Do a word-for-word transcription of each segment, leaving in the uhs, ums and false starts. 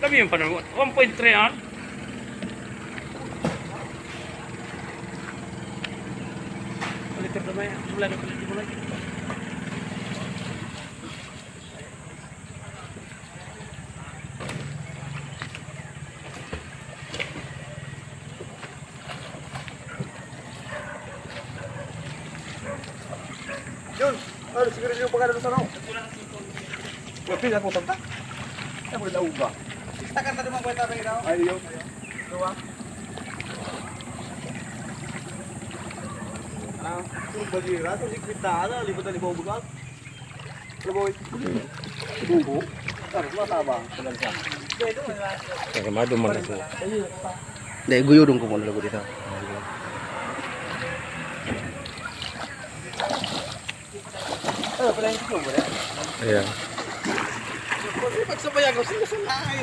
Sabi yung panahon, one point three, ah. Balik ka gamay, wala na pala, di mo lang. Yun, ano, sigarilyo pa ka na sa ano? Wapil ako, tanta. Ay, wala uga. Takar na naman kwenta, Rey, no? Ay, yun. Diba? Ah, puro balira. Sa liquid na, ano, lipat na libaw bukas. Ano, boy? Tubo. Ano, mataba. Tagal siya. Kaya maduman na siya. Dahil guyodong ko muna lago dito. Ano pala yung tubo na? Ayan. Kasi pagsabayan ko, sila sa lahay.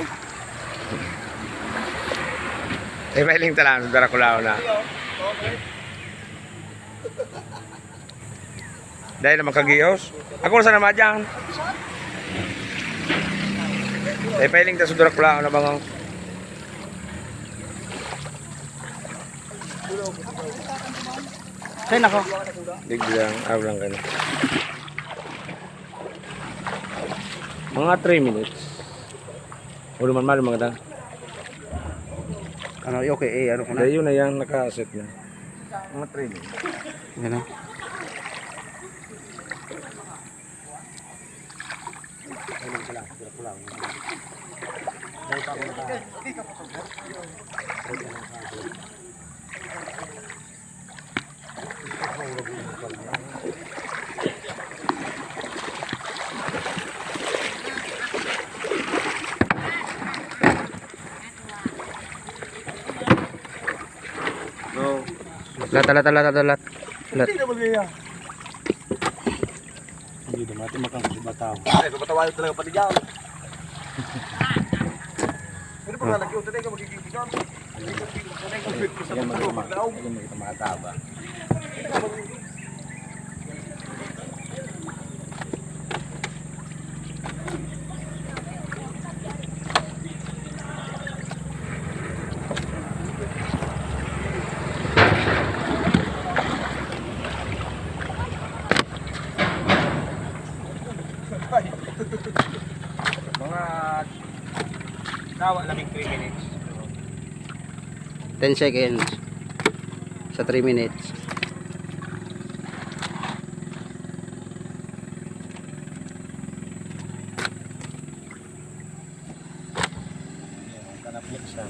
Eh, mahiling talaga sa Dracula na. Dahil naman kagios. Ako sa naman dyan. Eh, pahiling ta sa Dracula na bangaw. Saan ako? Biglang, araw lang kayo. Mga three minutes. Ulo man, malo, mga ta. Ano, okay, eh, ano ko na? Dahil yun na yan, naka-set na. Mga three minutes. Yan na. Ayun sila, sila pulang. Dahil pa ako naka- Lat, lat, lat, lat, lat. Lat. Hindi naman niya. Hindi naman, ati makang bataw. Ay, papatawanan talaga pati dyan. Pero pag nalagyan, ito na yung magiging bigang. Yan, magiging ma-, magiging makita mga taba. Mga tawa lang yung three minutes. Ten seconds sa three minutes. Ayan, kanapit siya.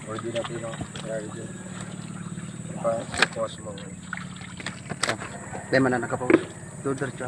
Or di na pino, grabe din. Pa, pause mo. Dahil man na nakapost. Dudar siya.